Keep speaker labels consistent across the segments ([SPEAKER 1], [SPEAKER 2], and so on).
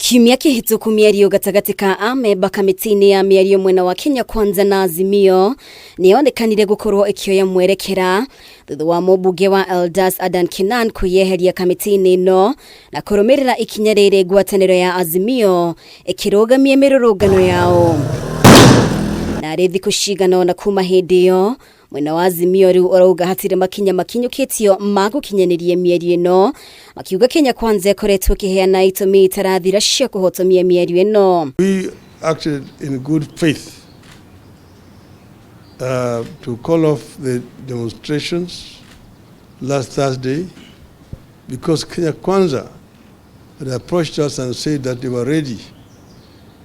[SPEAKER 1] Kiumia kĩhĩtũku, mĩario gatagatĩ ka amemba kamĩtĩ-inĩ ya mĩario mwena wa Kenya Kwanza na Azimio nĩyonekanire gũkorwo ĩkĩoya mwerekera thutha wa mũmbunge wa Eldas Adan Kinan kwĩyeheria kamĩtĩ-inĩ ĩno na kũrũmĩrĩra ikinya rĩrĩ, ngwatanĩro ya Azimio ĩkĩrũgamia mĩrũrũngano yao. Narĩ thikũ cigana ũna kuma hĩndĩ ĩyo, mwena wa Azimio rĩu ũrauga hatirĩ makinya makinyũkĩtio ma gũkinyanĩria mĩario ĩno, makiuga Kenya Kwanza ĩkoretwo ĩkĩheana itũmi itarathira cia kũhotomia mĩario ĩno.
[SPEAKER 2] We acted in good faith to call off the demonstrations last Thursday because Kenya Kwanza had approached us and said that they were ready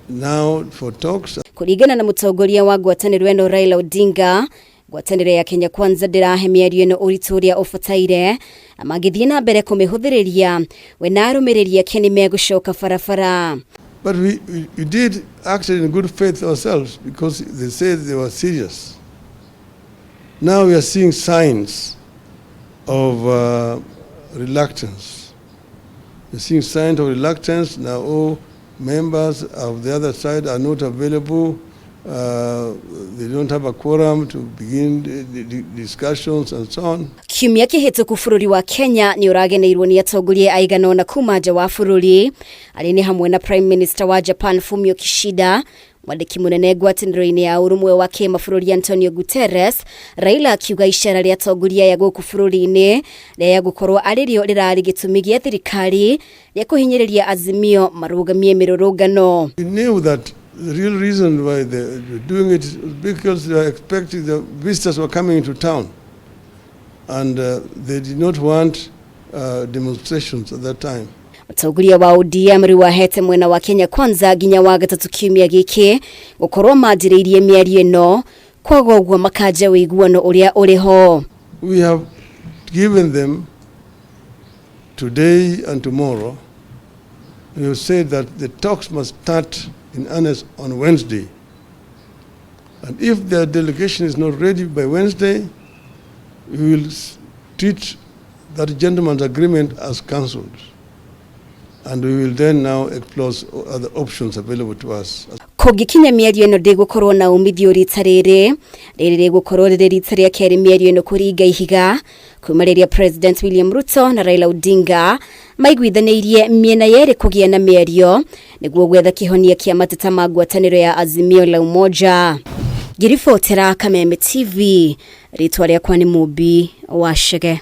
[SPEAKER 2] now for talks.
[SPEAKER 1] Kũringana na mũtongoria wa ngwatanĩro ĩno Raila Odinga, ngwatanĩro ya Kenya Kwanza ndĩrahe mĩario ĩno ũritũ ũrĩa ũbataire, na mangĩthiĩ na mbere kũmĩhũthĩrĩria, we na arũmĩrĩri ake nĩ megũcoka barabara.
[SPEAKER 2] But we did act in good faith ourselves because they said they were serious. Now we are seeing signs of reluctance. We're seeing signs of reluctance. Now all members of the other side are not available. They don't have a quorum to begin the discussions and so on.
[SPEAKER 1] Kiumia kĩhĩtũku, bũrũri wa Kenya nĩ ũrageneirwo nĩ atongoria aigana ũna kuma nja wa bũrũri, arĩ nĩ hamwe na Prime Minister wa Japan Fumio Kishida, mwandĩki mũnene ngwatanĩro-inĩ ya ũrũmwe wa kĩmabũrũri Antonio Guterres. Raila akiuga icera rĩa atongoria aya gũkũ bũrũri-inĩ rĩa gũkorwo arĩ rĩo rĩrarĩ gĩtũmi gĩa thirikari rĩa kũhinyĩrĩria Azimio marũgamie mĩrũrũngano.
[SPEAKER 2] We knew that the real reason why they were doing it was because they were expecting the visitors were coming into town, and they did not want demonstrations at that time.
[SPEAKER 1] Mũtongoria wa ODM rĩu ahete mwena wa Kenya Kwanza nginya wa gatatũ kiumia gĩkĩ gũkorwo manjĩrĩirie mĩario ĩno, kwaga ũguo makanja ũiguano ũrĩa ũrĩ ho.
[SPEAKER 2] We have given them today and tomorrow. We have said that the talks must start in earnest on Wednesday. And if their delegation is not ready by Wednesday, we will treat that gentleman's agreement as cancelled. And we will then now explore other options available to us.
[SPEAKER 1] Kũngĩkinya mĩario ĩno ndĩgũkorwo na umithio rita rĩrĩ. Rĩrĩ rĩgũkorwo rĩrĩ rita rĩa kerĩ mĩario ĩno kũringa ihiga kuma rĩrĩa President William Ruto na Raila Odinga maiguithanĩirie mĩena yerĩ kũgĩa na mĩario nĩguo gwetha kĩhonia kĩa mateta ma ngwatanĩro ya Azimio la Umoja. Ngĩribotera Kameme TV, rĩtwa rĩakwa nĩ Mũmbi wa Chege.